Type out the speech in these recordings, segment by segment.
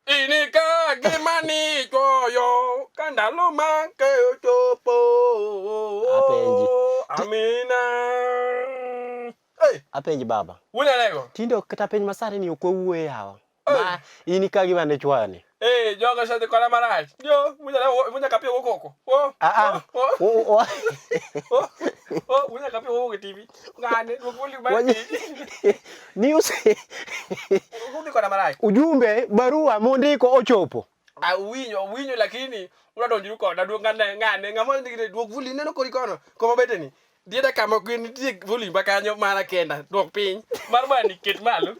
Inika gima ni chwoyo ka ndalo ma keyo chopo. Apenji. Amina. Hey, Apenji baba. wunyalego. Tinde ok kata piny masani ni ok wawuoye yawa. Ma in ka gima ne chwoyo ni. Eh, jogo osedhi koda marach. Yo, wunyalego, wunyaka piyo koko. Oh, Ah ah. oh, O- o- oh, oh, wunyaka piyo koko e TV. Ng'ane, duok volume mar Wany- TV. Ni ose Udhi koda marach. ujumbe barua mondiko ochopo. Awinjo, awinjo lakini udadonjru koda duok ng'ane, ng'ane, ng'ama nigi duok volume neno kori kono, koma bete ni. Dieda kama ok nitie volume ba kanyo mara kenda, duok piny. Mar bani ket malo.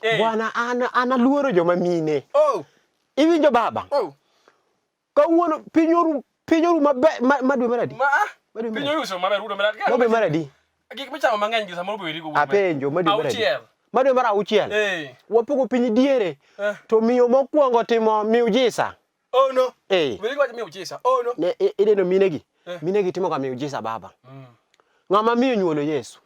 Eh. Bwana an an aluoro joma mine. Oh, Iwinjo baba? oh. Kawuono piny oru piny oru maber ma, ma dwe mar adi? Ma ah. Ma dwe mar Piny adi? oyuso maber udo maber. Ma dwe mar adi? Gik michamo mang'eny gi samoro be werigo. Apenjo ma dwe mar adi? Auchiel. Ma dwe mar auchiel. Eh. Wapogo piny diere. Eh. To miyo mokwongo timo miujiza. Oh no. Eh. Werigo wach miujiza. Oh no. Ne ineno minegi. Eh. Minegi timo ga miujiza baba. Ng'ama miyo nyuolo Yesu.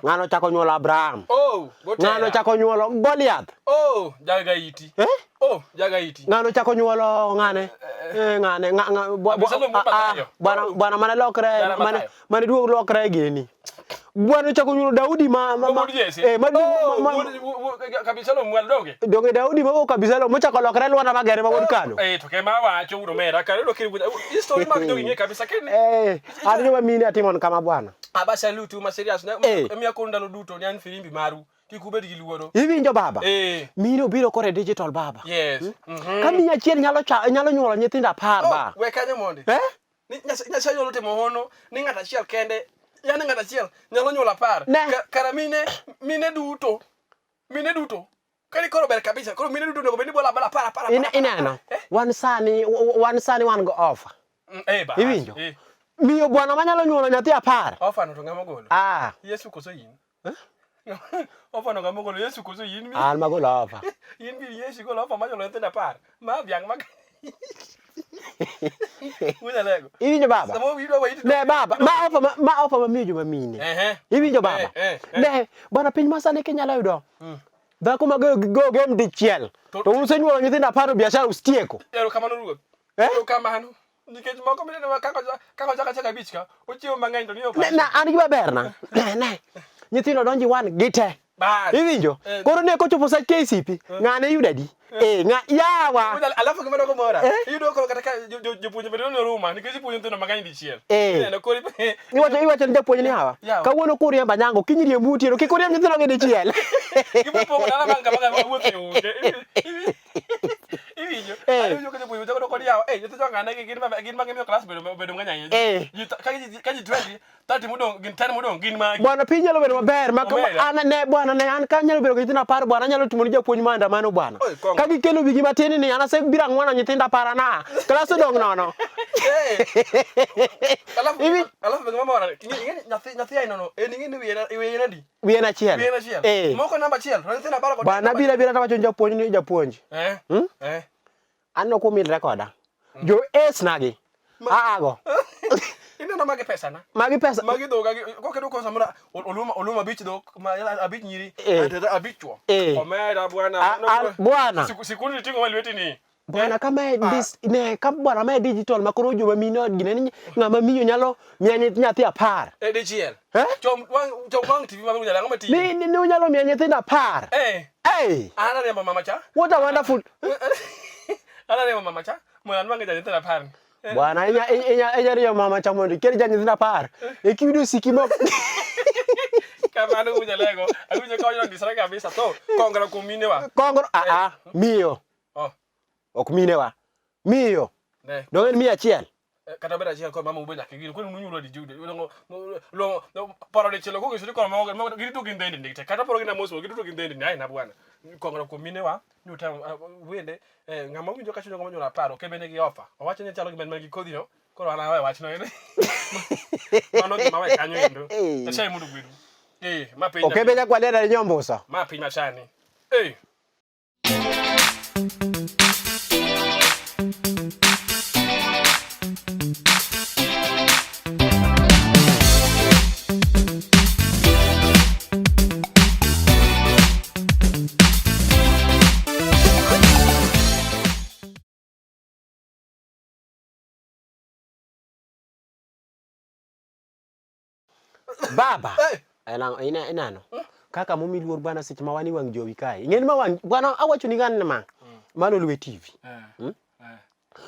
Ng'ano ochako nyuolo Abraham. Oh, gotera. Ng'ano ochako nyuolo Goliath. Oh, jagaiti. Eh? Oh, jagaiti. Ng'ano ochako nyuolo ng'ane? Eh, ng'ane ng'a ng'a bwa- bwa- Abisalom wuod ah, ah, Mathayo. bwana bwana mane lokre Jana mane Mathayo. mane duog lokre gini. Bwana ochako nyuolo Daudi ma ma ma Wuod Jesse. eh ma Oh, ma- ma- wuod- wuod- Abisalom wuod donge. donge Daudi ma wuok Abisalom mochako lokre lwanda magere ma wuod Kano. Eh, to kema wacho wuod omera kare do kiri history mag jogi ng'e kabisa ken. Eh, an joma mine atimon kama bwana. Aba salute ma serious ne Eh. emiya kon ndalo duto ni an firimbi maru kik ubed gi luoro. Iwinjo baba? Eh. Mine obiro kore digital baba. Yes. Mhm. Ka miyo achiel nyalo cha, nyalo nyuolo nyithindo apar Oh, ba. we kanyo mondi. Eh? Ni Nyasaye nyalo timo hono ni ng'at achiel kende, yani ng'at achiel nyalo nyuolo apar. Ne. Kara mine mine duto mine duto kani koro ber kabisa koro mine duto onego bed ni bolo abola apar apar apar. Ineno? Eh? Wan sani wan sani wan go offer. Eh, ba. Iwinjo? Eh, Miyo bwana manyalo nyuolo nyathi apar. offer no to ng'ama ogolo? Ah, Yesu koso in? Offer no ng'ama ogolo? Yesu koso in? an magolo offer. In bi Yesu igolo offer manyuolo nyithindo apar. Ma dhiang' ma Wunyalego. Iwinjo baba? Samo idwa waiti. Ne baba, ma offer ma, ma offer ma miyo joma mine. Ehe. Iwinjo baba? Eh, eh, eh. Ne, bwana piny masani kinyalo yudo. Dhako ma goyo go game dichiel. To- To usenyuolo nyithindo apar biashara usetieko. Erokamano ruoth. Eh? Erokamano. Nikech moko mineno ma kaka kaka ochako achaka abich ka, ochiemo mang'eny to ni Ne, na an gima berna. Ne, ne. Nyithindo donji wan gite. Bas. Iwinjo? Eh. Koro ne kochopo sa KCP, ng'ane yudo adi? Eh, ng'a yawa. Alafu gima doko mora. Eh? Iyudo koro kata ka jopuonje bende nono ruma nikech ipuonjo nyithindo mang'eny dichiel. Eh. Ineno koro Iwacho iwacho ni japuonj ni hawa. Yawa. Kawuono kuriembo anyango kiny riemb otieno kik uriemb nyithindo gi dichiel. Gima pogo dala bang' kama kama wuothe onge. Iwinjo? Eh. Iwinjo ka japuonj chako kod yawa. Eh, nyithindo ng'ane gi gin ma gin ma gimiyo klas bedo bedo mang'eny ahinya. Eh. Ji ka ji ka ji 20, 30 modong' gin 10 modong' gin magi. Bwana piny nyalo bedo maber ma Omera. an ne bwana ne an ka nyalo bedo gi nyithindo apar bwana anyalo timo ni japuonj maandamano bwana. Oi, kongo. Ka gikelo wigi matin ni an asebiro ang'wano nyithindo apar ana. Klas odong' nono. Eh. Alafu Iwi- alafu be gima mora, ing'e nyathi nyathi ainono, en ing'e ni wiye wiye en adi? Wiye en achiel. Wiye en achiel. Eh. Moko namba achiel, to nyithindo apar kod Bwana biro abira tawacho ni japuonj ni japuonj. Eh. Hmm? Eh. Aneno kumilre koda. Jo ace nagi. Aago. Ineno magi pesa na. Magi pesa. Magi dhoga gi koketo kosa mora oluma oluma abich dhok ma abich nyiri Eh. ateta abich chwo. Eh. Omera bwana. A- bwana. Siku sikundi tingo ma lweti ni. Bwana kama e dis, ne ka bwana ma e digital ma koro joma mine odgi ne ni ng'ama miyo nyalo miya nyathi apar. E dichiel. Eh? Chom wang chom wang TV ma unyalo ang'o mati. Ni, ni, ni unyalo miya nyithindo apar. Eh. Hey, An ariembo mama cha. what a wonderful. An ariembo mama cha. Mondo anwang' ja nyithindo apar. ni. Bwana inya inya inya riyo mama cha mondo ikel ja nyithindo apar. Ekiyudo siki mok. Kamano unyalego. Awinjo ka wanyalo ndisore kabisa to kongro kuom minewa. Kongro a a miyo Oh. ok minewa. Miyo Ne. donge en miyo achiel. Kata bed achiel kod mama ube nyaka gin kwani unyulo di jude longo longo paro de chelo ko gisuri kod mama giduto gin dhendi ndikte kata paro gin amos giduto gin dhendi ai na bwana kongro kuom minewa nyuta wende ng'ama winjo ka chuny ng'ama nyulo aparo kebe nigi ofa owacho ni chalo gi man gi kodhi no. Koro an awe wachno endo. Mano gima we kanyo endo. Nyasaye mondo ogwedhu. Eh, ma piny. Okebe nyakwalera ni nyombuso. Ma piny masani. Eh. Baba. Hey. Ena ina inano. Kaka momi luor bwana seche ma wan e wang' jowi kae. Ing'eni ma wang' bwana awacho ni ng'ani ma. Mano Lolwe TV. Eh. Eh.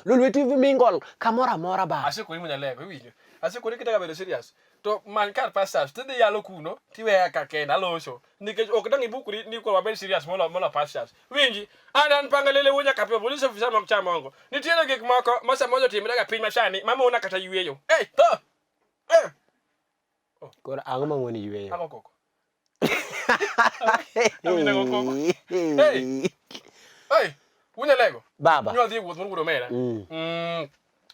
Lolwe TV mingle kamoro amora ba. Asekoni munyalego iwinjo. Asekoni kitaka bedo serious. To many kar pastors tidhi yalo kuno tiweya ka kenda aloso. Nikech ok dang' ibukri ni koro wabed serious molo molo pastors. Winji, an an pangalele wuonya kapio police officer mok chamongo. Nitiere gik moko ma samoro otimre ga piny masani mamona kata yueyo. Hey, tho! Eh! Koro ang'o ma moni yueyo? Ago koko. Awinjo go koko. Hey! Hey! Wunyalego. Baba. Nyo adhi e wuoth mar wuod omera. Mm. Mm.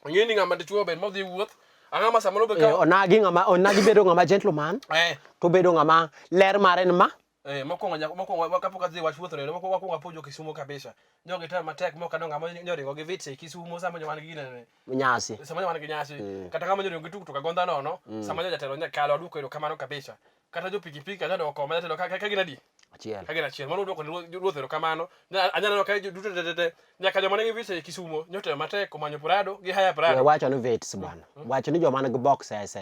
Ing'e ni ng'ama dichuo ber modhi e wuoth. Ang'o ma samoro be Eh, ka onagi ng'ama onagi bedo ng'ama gentleman eh to bedo ng'ama ler mare en ma eh mokwongo nyaka mokwongo kapok adhi e wach wuoth no mokwongo wakwongo apuonjo Kisumo kabisa. Nyo gitemo matek mok aneno ng'ama nyoringo gi vits e Kisumo sama nyo wan gi ginene. nyasi. Sama nyo wan gi nyasi. Kata ng'ama nyoringo gi tuktuk agondha nono sama nyo jatelo nya kalo aduoko erokamano kabisa. Kata jo pikipiki anyalo dwoko ma jatelo ka ka gin adi? Achiel. Ka gin achiel. Mano duoko ne ruoth erokamano. Anyalo neno ka duto te te te nyaka joma nigi vits e Kisumo nyotemo matek omanyo Prado gi haya We Prado. wacho ni vits bwana. Wacho ni joma nigi boxes.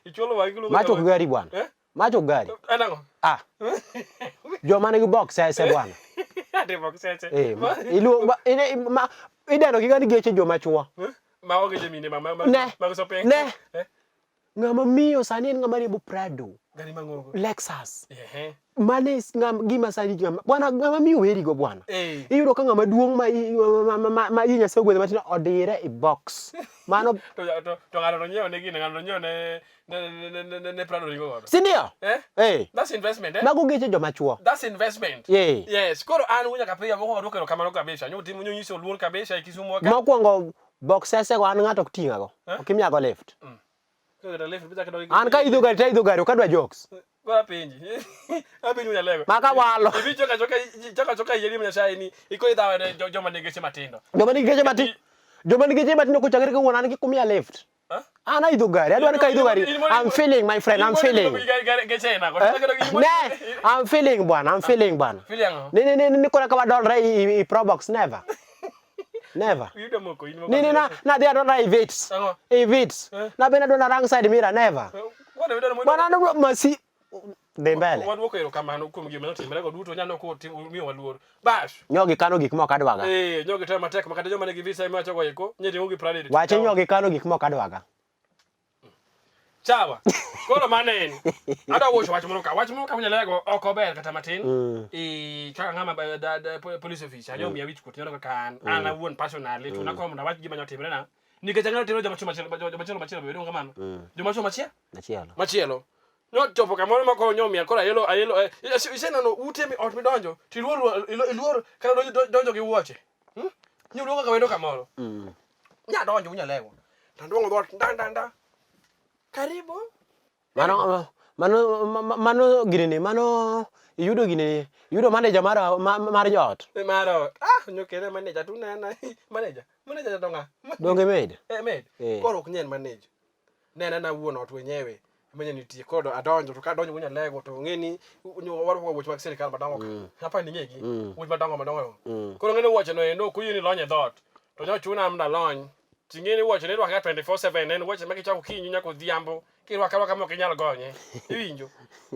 Ichuolo wang'i kiluongo Macho ok joma- gari bwana. Eh? Macho ok gari. En ang'o? Ah. Joma nigi boxes bwana. Ati boxes. Eh, ma, iluo, ma, ine, ma, ideno gi gani geche joma chuo. Mago geche mine ma ma ma Ne. mag sopeng. Ne. Eh? Ng'ama miyo sani en ng'ama riembo Prado, Gari mang'ongo. Lexus. Ehe. Mano e ng'am gima sani ng'ama bwana ng'ama miyo weri go bwana. Eh. Iyudo ka ng'ama duong' ma i- ma ma, ma, ma i Nyasaye ogwedho matin odire e box. Mano To to to ng'ato nonyiewo ne gine, ng'ato nonyiewo ne ne ne ne ne ne Prado ringo godo. si ndio? Eh? Eh. That's investment, eh? Mago geche joma chuo. That's investment. Eh. Yes. Koro an wunya kapiya moko adwoko erokamano kabisa. Nyo timo nyo nyiso luor kabisa e Kisumo ka. Mokwongo boxese go an ng'ato ok ting'ago. Eh? Ok imiyago lift. Koro lift bichako dog. An ka idho gari to aidho gari ok adwa jokes. Koro apenji. Apenji wunya lego. Maka walo. Ibi choka choka choka choka yieri Nyasaye ni iko idhawe ne joma nigi geche matindo. Joma nigi geche matindo. Joma nigi geche matindo kochakre kawuono an kik umiya lift. Huh? An aidho gari, adwa ni ka aidho gari. I'm feeling my friend, I'm feeling. Geche na Eh? Ne, I'm feeling bwana, I'm feeling bwana. Feeling ang'o? Ni ni ni ni kora ka wadolre i, i, i Probox never. Never. Iyudo moko in moko. Ni ni na na dhi adolra i Vitz. Ang'o? I Vitz. Eh? Na bende adwa na rang side mirror never. Wana yudo mo. Bwana anu masi dhi mbele. Wadwoko erokamano kuom gima notimore go duto nyalo ko miyo waluor. Bas. Nyogi kano gik moko adwaga. Eh, nyogi temo matek makata joma nigi visa ema wacho go eko, nyeri gi private. Wache nyogi kano gik moko adwaga. Sawa. Koro mano en. Adwa wuocho wach moro ka. Wach moro ka unyalego ok ober kata matin. E kaka ng'ama da, da, police officer nyo miya wich kuot nyono kaka an. An awuon personally to nakwamo mondo awach gima nyotimre na. Nikech ang'eyo timre joma chwo machielo joma chielo machielo be donge kamano. Joma chwo machielo Machielo. machielo. Nochopo kamoro ma koro nyomiya koro ayelo ayelo eh, iseneno ute mi ot midonjo to iluor iluor kata donjo donjo gi wuoche. Hmm? Nyiluo kaka wendo kamoro. Nya donjo unyalego. Tanduong'o dhoot nda nda nda. Karibu. Mano mano mano ginene mano iyudo ginene iyudo manager mar mar joot. Mar ot. Ah, nyokere manager tu nena. Manager. Manager to ng'a? Donge med? Eh, med. Eh. Koro ok nyen manager. Nena na wuon ot wenyewe. Menye nitie koro adonjo to ka adonjo unyalego to ng'e ni warwako wuoche mag sirikal madongo ka. Hapa ni ng'egi. Wuoche madongo madongo. Koro ng'e ni wuoche no endo ok oyieni lony e dhoot. To nyochuna mondo alony. Ting'e ni wuoche ne irwako ga 24/7 en wuoche ma kichako okinyi nyaka odhiambo kirwako arwaka mok inyal gonye. Iwinjo?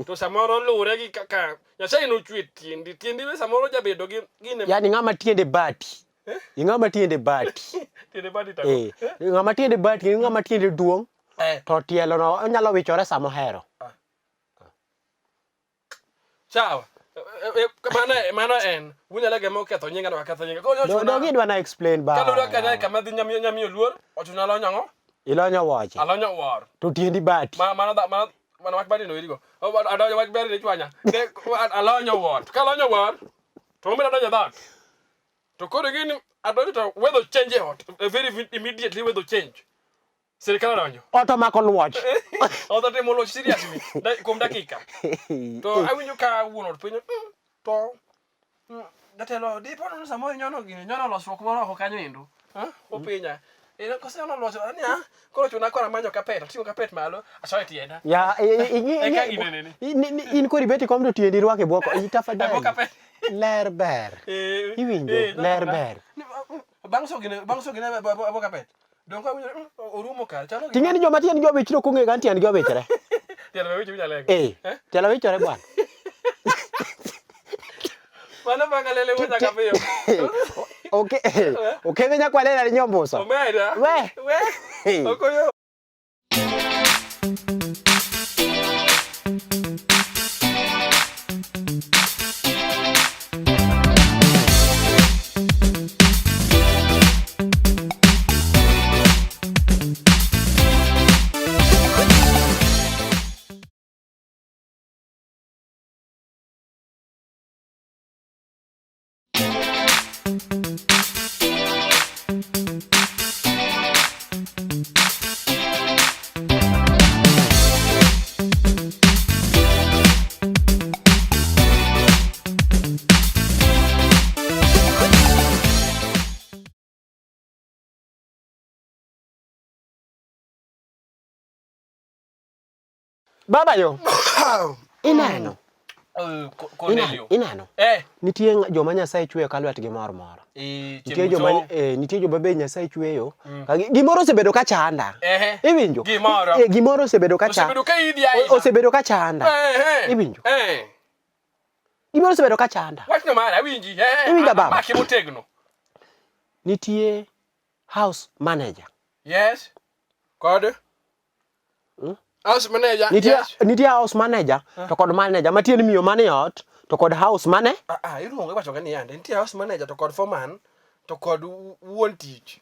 To samoro luwre gi kaka Nyasaye nochwe tiendi. Tiendi be samoro jabedo gi gine Yaani ng'ama tiende bati. Ng'ama tiende bati. tiende badi tago. Eh. Ng'ama tiende bati, ng'ama tiende duong' Eh. to tielo no onyalo wichore sama ohero. Sawa. Eh, eh, Mano mano en. Wunyalo gemo oketho nyinga to aketho nyinga. Koro Do ochuna. dogi idwa na explain ba. Kaluwore kanya kama dhi nyamiyo nyamiyo luor, ochuna alonyo ang'o? Ilonyo wuoche. Alonyo wuor. To tiendi bati. Ma mano dha- mano mano wach badi no irigo. Adonjo wach badi ni chwanya. Ne alonyo wuor. To ka alonyo wuor, to umira donjo dhoot. To koro ing'e ni adonjo to weather change e ot. Very immediately weather change. Sirikal odonjo. Ot omako luoch. Ot otimo luoch seriously kuom dakika. To awinjo ka wuon ot penjo to jatelo dipo ni samoro inyono gini inyono losruok moro oko kanyo endo. Openja. Ero kose nyono loso ani ah koro chuna koro amanyo kapet ating'o kapet malo asoyo tienda. Ya Eka ginene ni. In koro ibet e kom to tiendi irwako e bwo tafadhali. E bwo kapet. Ler ber. Iwinjo ler ber. Bang' so gine bang' so gine e bwo kapet. Donge awinjo ni orumo kare chalo gima. Ting'e ni joma tiendgi owichre ok ong'e ga ni tiendgi owichre. Tielo be wicho wicho Eh, tielo wichore bwana. Mano bang' lele wuocha kapiyo. Okay, okebe nyakwalela ni nyombuso. Omera. We. We. Okoyo. Baba yo. Ineno. Cornelio. Ineno. Eh. Nitie joma Nyasaye chweyo ka lwetgi mor mor. Nitie joma nitie joma be Nyasaye chweyo. Gimoro osebedo ka chanda. Iwinjo? Gimoro. Gimoro osebedo ka chanda. Osebedo ka idhi ahinya. Osebedo ka chanda. Iwinjo? Gimoro osebedo ka chanda. Wachno mara awinji. Iwinjo baba? Amake motegno. Nitie house manager. Yes. Kod? House manager. Nitie, yes. nitie house manager to kod manager matiende miyo mane ot to kod house mane Ah, ah, iluongo iwacho ga ni yande nitie house manager to kod foreman to kod wuon tich.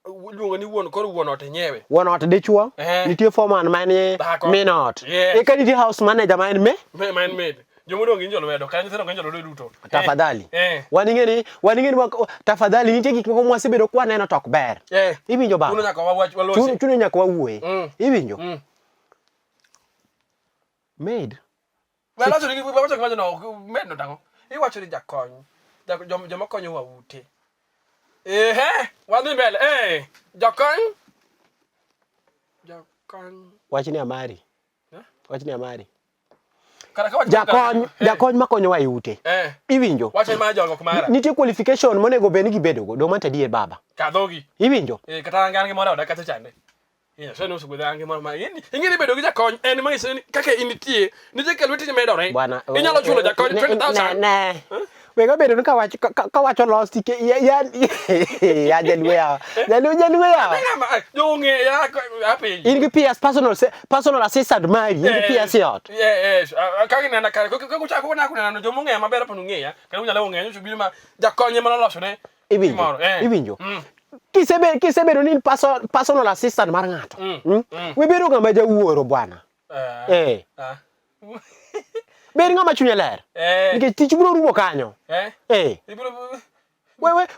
Iluongo ni wuon koro wuon ot enyewe. wuon ot dichuo Eh. nitie foreman ma en Dhako. min ot Yes. eka nitie house manager ma en me Ma en maid. Jomodong' gin jolwedo, kata nyithindo gin jolwedo duto. Tafadhali. Eh. Wan ing'e ni wan ing'e ni tafadhali nitie gik moko mwasebedo kwaneno to ok ber. Eh. Iwinjo baba? Chuno nyaka wawach walosi. Chuno chuno nyaka wawuoye. Mm. Iwinjo? Mm. Maid. Waloso ni wacho gima no maid no tang'o. Iwacho ni jakony. Joma konyowa ute. Ehe, wadhi mbele. Eh, jakony. Jakony. Wach ni amari. Eh? Wach ni amari. Kara ka wach Jakony, eh. jakony makonyowa e ute. Eh. Iwinjo? Wach en mar jogo ok mara. Nitie qualification monego bed ni gibedogo. Dong' mano to adier baba. Kadhogi. Iwinjo? Eh, kata an gi moro e oda kacha chande. Eh, Nyasaye nosegwedha an gi moro ma ing'e ni bedo gi jakony en manyiso ni kaka in nitie, nitie ka lweti medore. Bwana, Inyalo chulo jakony ne- 20,000. Ne, ne. Wega bedo ni kawacho kawacho los tike ya ya ya jaluo yawa. Jaluo jaluo yawa. Ng'ama jo ong'eya apenji. In gi PS personal personal assistant mari, in gi PS e ot. Yes, ka ginena kare ka kuchako kuna kunena joma ong'eya maber apo ong'eya, kata unyalo ong'eya nyocha obiro ma jakony ema noloso ne Iwinjo? gimoro, eh. Iwinjo? Mm. Kisebedo kisebedo ni in personal assistant mar ng'ato. Mm. Mm? Mm. We bedo ng'ama jawuoro bwana. Eh. Eh. Ah. Bed ng'ama chunye ler. Eh. Nikech tich biro rumo kanyo. Eh. Eh. Ibiro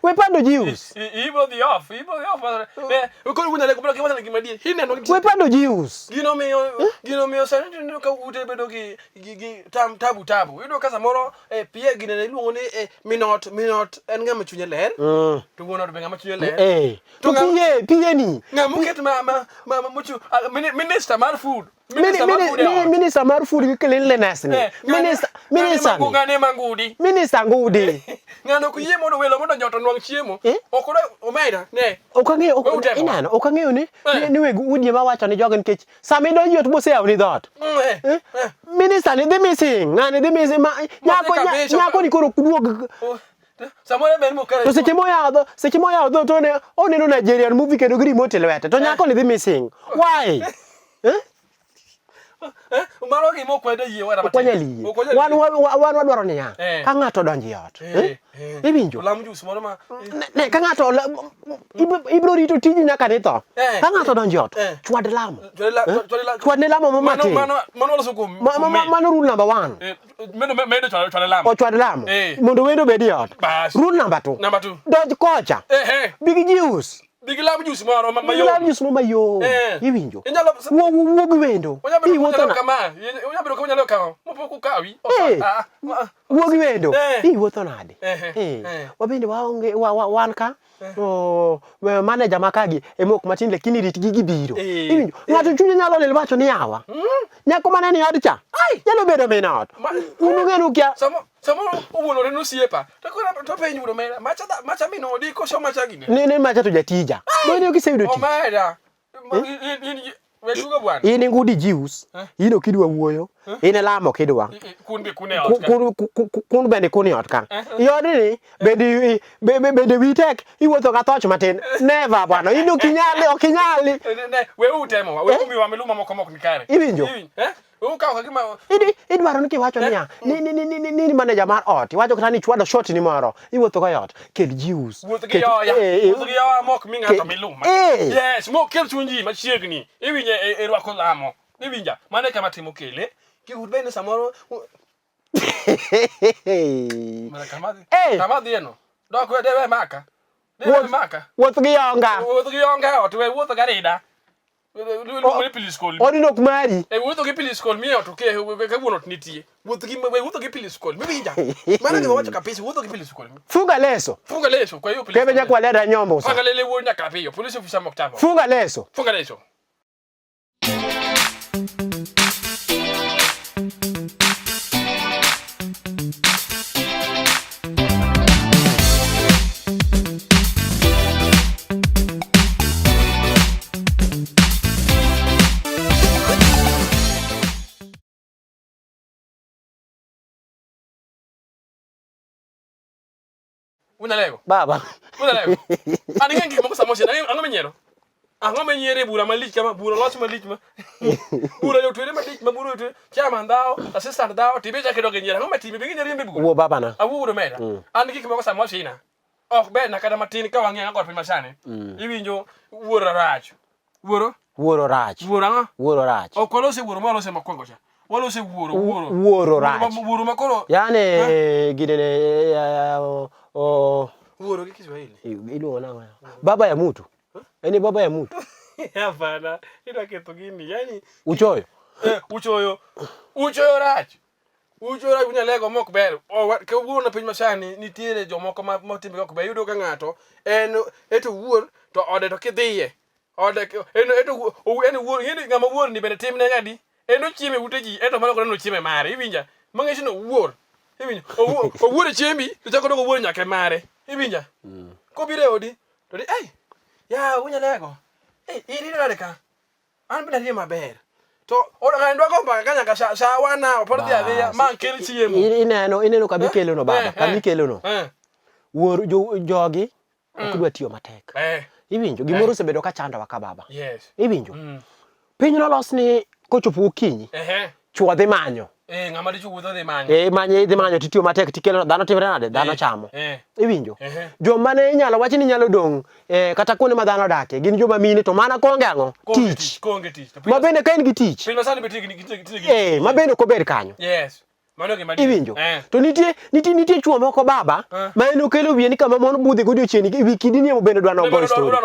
We pando jius. Ibiro dhi off, ibiro dhi off. Eh, koro unyalo kubiro kiwacho gima adier. Ineno We pando jius. Gino miyo gino miyo sani tineno ka ute bedo gi gi tam tabu tabu. Iyudo ka samoro eh pie gine ne iluongo ni eh, minot minot en ng'ama chunye ler. Mm. To wuon ot be ng'ama chunye ler. Eh. To pie pie ni. Ng'ama oket ma ma ma mochu minister mar food. Minister mar food. Minister mar food gi cleanliness ni. Eh, Minister minister ni. Ng'ane mangudi. Minister ngudi. Ng'ano ok yie mondo welo mondo nyoto nwang' chiemo. Eh? Ok odwa omera ne. Ok ang'eyo ineno ok ang'eyo ni ni weg udi ema wacho ni jogi nikech sama idonjo ot moseyawni dhoot. Mm, eh. Minister ni dhi missing, ng'ani dhi missing ma nyako nyako ni koro ok duog. Oh, samoro en mokare. To seche moyawo dho, seche moyawo dho to oneno Nigerian movie kendo gi remote e lwete. To nyako ni dhi missing. Why? Eh? Eh, mano gima ok wayud yie wara Ok wanyal yie. Ok wanyal Wan yie. wan wadwaro niya, Eh. ka ng'ato odonjo e ot, Eh, eh, eh. iwinjo? Olam jus moro ma Ne, ka ng'ato ibiro rito tiji nyaka nitho. Eh. Ka ng'ato odonjo e ot, Eh. chwad lamo. Chwad chwad la- Chwad ne lamo mo Mano matin. mano mano waloso kuom kuom mail. Mano rule number one. Eh, medo medo chwad chwad lamo. Ochwad lamo. Eh. Mondo wendo obed e ot. Bas. Rule number two. Number two. Donj kocha. Eh eh. Bi gi juice. Bi gi lam juice moro ma mayom. Lam juice mo mayom. Eh. Iwinjo? Inyalo Wuo wuo gi wendo. Unyalo bedo Iwuotho kunyalo na. kama. Unyalo bedo kunyalo kama. Mopok ukawi. Eh. Ah, ah. Wuo gi wendo. Eh. Iwuotho nade? Eh, eh, Eh. eh. Wabende waonge wan ka. Oh, manager makagi ema ok matin lakini ritgi gibiro. Eh. Iwinjo? Ng'ato chunye nyalo lil wacho ni yawa. Nyako mane ni od cha. Nyalo bedo min ot. Un ung'e ukia. Samo samoro owuondore ni osiepa. To koro to penj wuon omera. Macha macha min odi koso macha gine. Ne macha to jatija. Bende ok iseyudo tich. Omera. We tugo bwana. In ingudi jius. In ok idwa wuoyo. In ilamo ok idwa. Kun be kun e ot ka. Kun bende kun e ot ka. Iodni bende bende wiyi tek iwuotho ga thoch matin. Never bwana. In ok inyal ok inyal. Ne we utemo wa. We umiwa miluma moko mok ni kare. Iwinjo? Eh? Ukawo ka gima Idwaro ni kiwacho niya ni ni ni ni ni manager mar ot iwacho kata ni chwado shot ni moro iwuotho go e ot kel jius. Wuoth gi yoya. Wuoth gi yoya mok mi ng'ato miluma. Yes, mok kel chuny ji machiegni. Iwinje e rwako lamo. Iwinja. Mano e kama timo kele. Kik bende samoro Mana kama dhi. Kama dhiye no. Dok we dewe maka. Dewe maka. Wuoth gi yonga. Wuoth gi yonga e ot we wuoth ga rida. Luongo ni pilis kol. Odno ok mari. E wuotho gi pilis kol miyo to ke ka wuon ot nitie. Wuoth gi we wuotho gi pilis kol. Miwinja. Mano gima wacho kabisa wuotho gi pilis kol. Funga leso. Funga leso kwa hiyo pilis. Kebe nyakwa leda nyombo. Funga lele wuon nyaka piyo. Polisi ofisa mok tamo. Funga leso. Funga leso. Unalego. Baba. Unalego. An ing'e gik moko samo ang'o minyiero? Ang'o minyiero e bura malich kama bura loch malich ma. Bura yotwere malich ma bura yotwere. Chairman dhawo, assistant dhawo, tibe chake dog e nyiero. Ang'o matime? Be ginyiero riembe bura? Wuo baba na. Awuo wuod omera. An gik moko samo sina. Ok ber na kata matin ka wang'iyo ang'o piny masani. Iwinjo wuoro rach. Wuoro? Wuoro rach. Wuoro ang'o? Wuoro rach. Ok walose wuoro ma walose mokwongo cha. Walose wuoro, wuoro. Wuoro rach. Wuoro ma koro. Yaani ginene o Wuoro gi Kiswahili. Iluongo nang'o? Baba ya mtu. Yaani baba ya mtu. Hapana, idwa ketho gini. Yaani uchoyo. Uchoyo. Uchoyo rach. Uchoyo rach unyalego mok ber. Kawuono piny masani nitiere jomoko ma timbe ok ber. Iyudo ka ng'ato en eto wuor to ode to kidhiye. Ode en eto en wuor ng'eni ng'ama wuor ni bende timne ng'adi. En ochiemo e ute ji eto mano koro en ochiemo e mare. Iwinja? Mang'echo ni owuor. Iwinjo? Owuor e chiembi to chako dok owuor nyaka e mare. Iwinja? Kobiro e odi to di ei yawa unyalego. Ei iriyo nade ka? An bende ariyo maber. To ng'ani dwa go mbaka ka nyaka sa wana pod dhi adhiya ma kel chiemo. Ineno ineno kama ikelo no baba, kama ikelo no. Wuor jogi ok dwa tiyo matek. Iwinjo gimoro osebedo ka chandowa ka baba. Yes. Iwinjo? Piny nolos ni kochopo gokinyi, chwo dhi manyo. Ng'ama dichwo wuotho dhi manyo. Manye dhi manyo titiyo matek tikelo dhano timre nade? Dhano chamo. Iwinjo? Joma ne inyalo wach ni nyalo dong' kata kuonde ma dhano odakie gin joma mine to mana konge ang'o? Tich. Konge tich. Ma bende ka in gi tich. Piny masani be tije gi. Ma bende ok obed kanyo. Yes. Mano gima adier. Iwinjo? To nitie nitie nitie chwo moko baba ma en okelo wiye ni kama mon budhe godiochieng' wi kidi ni bende dwa nogo story.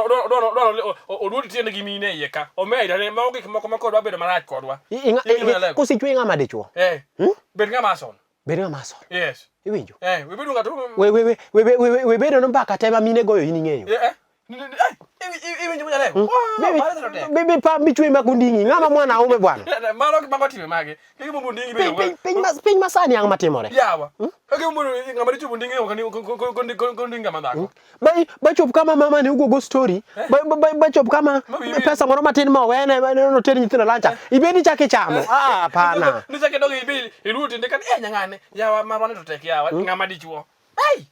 Oduod tiende gi mine iye ka. Omera ne mago gik moko ma kodwa bedo marach kodwa. Kosechwe ng'ama dichwo. Bed ng'ama asol. Bed ng'ama asol. Yes. Iwinjo? We bedo ng'ato. We we we we we bedo no mbaka te ma mine goyo in ing'eyo. Iwinjo munyalego. Bebe pa michwe mag onding'i ng'ama mwanaume bwana. Mano mago time mage. Kik mo onding'i bedo. Piny masani ang' matimore. Yawa. Kik mo ng'ama dichwo onding'i ko onding'i ng'ama dhako. Ba chop kama mama ne ugogo story. Ba chop kama pesa moro matin ma owene noter nyithindo lancha. Ibed ichako ichamo. Ah, hapana. Nichako idog ibil iluwo tiende kan eh nyang'ane. Yawa marwa ne to tek yawa ng'ama dichwo. Ai!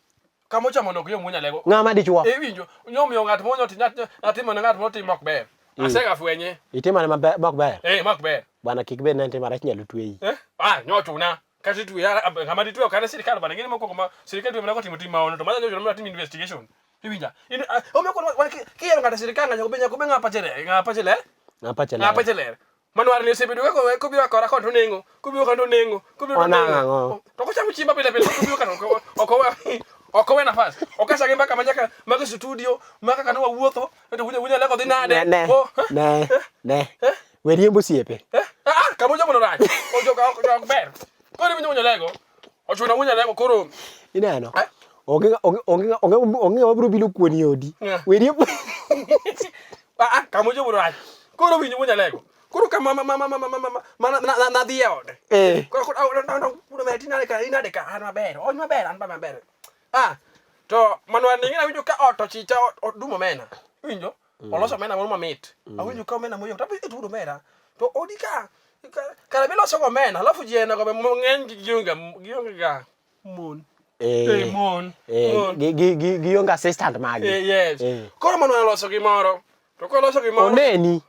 Kama ochamo no ok yom munyalego. Ng'ama dichwo. Iwinjo. Nyomiyo ng'at mo nyoti atimo ne ng'at moro tim ok ber. Asega fwenye. Itimo ne maber mok ber. Eh, mok ber. Bwana kik bed ne en tim marach nyalo tweyi. Eh? Ah, nyochuna. Kata itweya, ng'ama ditwe ok an sirkal bana ng'eni mokwongo ma sirkal twe mana kotimo tim maono to mano nyochuna mana tim investigation. Iwinja? In ah, omiyo koro wan kiyiero ng'ato e sirkal nyaka obed nyaka obed ng'ama pache ler, ng'ama pache ler. Ng'ama pache ler. Ng'ama pache ler. Manwar ni osebedo ka kobiro kora kon to neng'o, kobiro kon to neng'o, kobiro to neng'o. Ang'o? To kochamo chiemba pile pile kobiro kata ok owe ok owe nafas. Okasa gi mbaka ma nyaka mag studio, maka kata wawuotho, to wunya wunya leko dhi nade. Ne ne ne ne. We riembo osiepe. Ah, kama ochopo no rach. Ochopo ok ber. Koro iwinjo wunya lego. Ochuno wunya lego koro. Ineno? Onge onge onge onge onge ng'ama biro bilo kuoni e odi. We riembo. Ah, ah, kama ochopo rach. Koro winjo wunya lego. Koro kama ma ma ma ma ma ma ma ma na dhi e ode. Koro koro no no inade ka inade ka an maber. On maber an ba maber. Ah, to manwa ni ngina winjo ka ot ochicha odum omena. Winjo? Oloso omena moro mamit. Awinjo ka omena moyom. Tapo itudo omena. To odi ka kara miloso go omena, alafu ji eno go be mang'eny gionge gionge ga mon. Eh, mon. Eh, mon. gi gi gi gionge assistant magi. Eh, yes. Eh. Koro manwa oloso gimoro. To koloso gimoro. Oneni.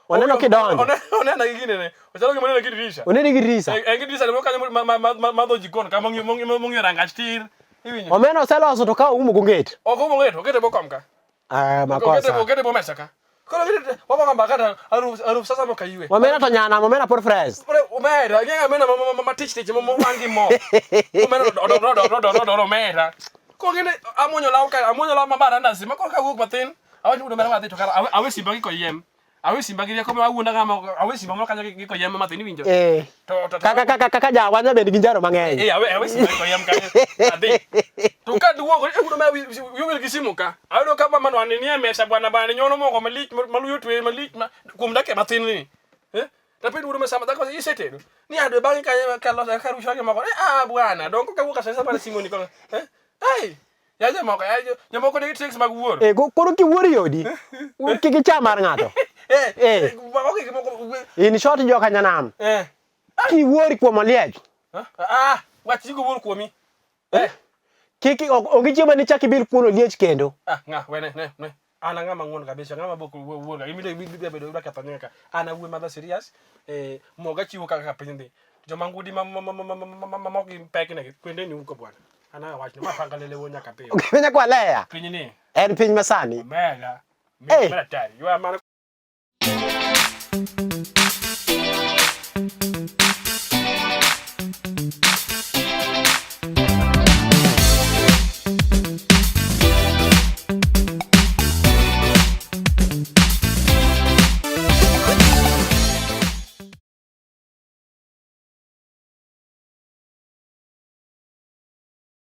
Oneno kidonjo. Onena gi ginene. Ochalo gima oneno gi dirisha. Oneni gi dirisha. En gi dirisha moro kanyo ma ma ma ma dho jikon ka mong'iyo mong'iyo rangach tir. Iwinjo? Omena oseloso to ka oumo gonget. Ok oumo gonget, okete bo kom ka. Ah, makosa. Okete bo mesa ka. Koro okete wagogo mbaka to aruf aruf sasa mok aywe. Omena to nyanam, omena pod fresh. Omera, ing'e omena ma tich tich mowang' gi mo. Omena odoro odoro odoro odoro omera. Koro ng'eni amuonyo law ka amuonyo law ma baranda sima koro kawuok mathin awacho ni omera wadhi to kara awe simba gi koyiem. Awe simba gi rieko ma awuonda ng'ama awe simba moro kanyo gi koyiem mathin iwinjo. Eh. To to Kaka kaka kaka jawa nya bed gi njaro mang'eny. Eh, awe awe simba gi koyiem kanyo. Adhi. To ka duogo e wudo ma wi wil gi simu ka. Ayudo ka mama no ni e mesa bwana bwana nyono moko malich maluyo twe malich ma kuom dakika mathin ni. Eh? Tapenjo wuod Masama dhako isetedo. Ni adwe bang'e kanyo ka loso ka rusha gi moko. Eh, ah bwana, dongo ka wuok asasa mana simu ni kono. Eh? Ai. Ya jomoko, ya jomoko nigi tricks mag wuoro. Eh, koro kiwuoro e odi, kik icha mar ng'ato. Eh, Eh. mago gik moko. In short joka nyanam, Eh. kiwuori kuom oliech, Ah, wach gigo wuor kuomi. Eh. kik onge chiemo ni chak ibil kuon oliech kendo. Ah, ng'a, we ne, ne, ne. An ang'ama ng'won kabisa, ng'ama bok wuor ga. Imide imide bedo ida ketho nyinga ka. An awuoyi madha serious, eh, moga chiwo kaka piny dhi. Joma ngudi ma ma ma ma ma ma ma mok gi pek ne kwende ni uko bwana. An awach ni ma panga lele wo nyaka piyo. Piny kwaleya. Piny ni. En piny masani. Mela. Eh. Mela tari. Ywa mana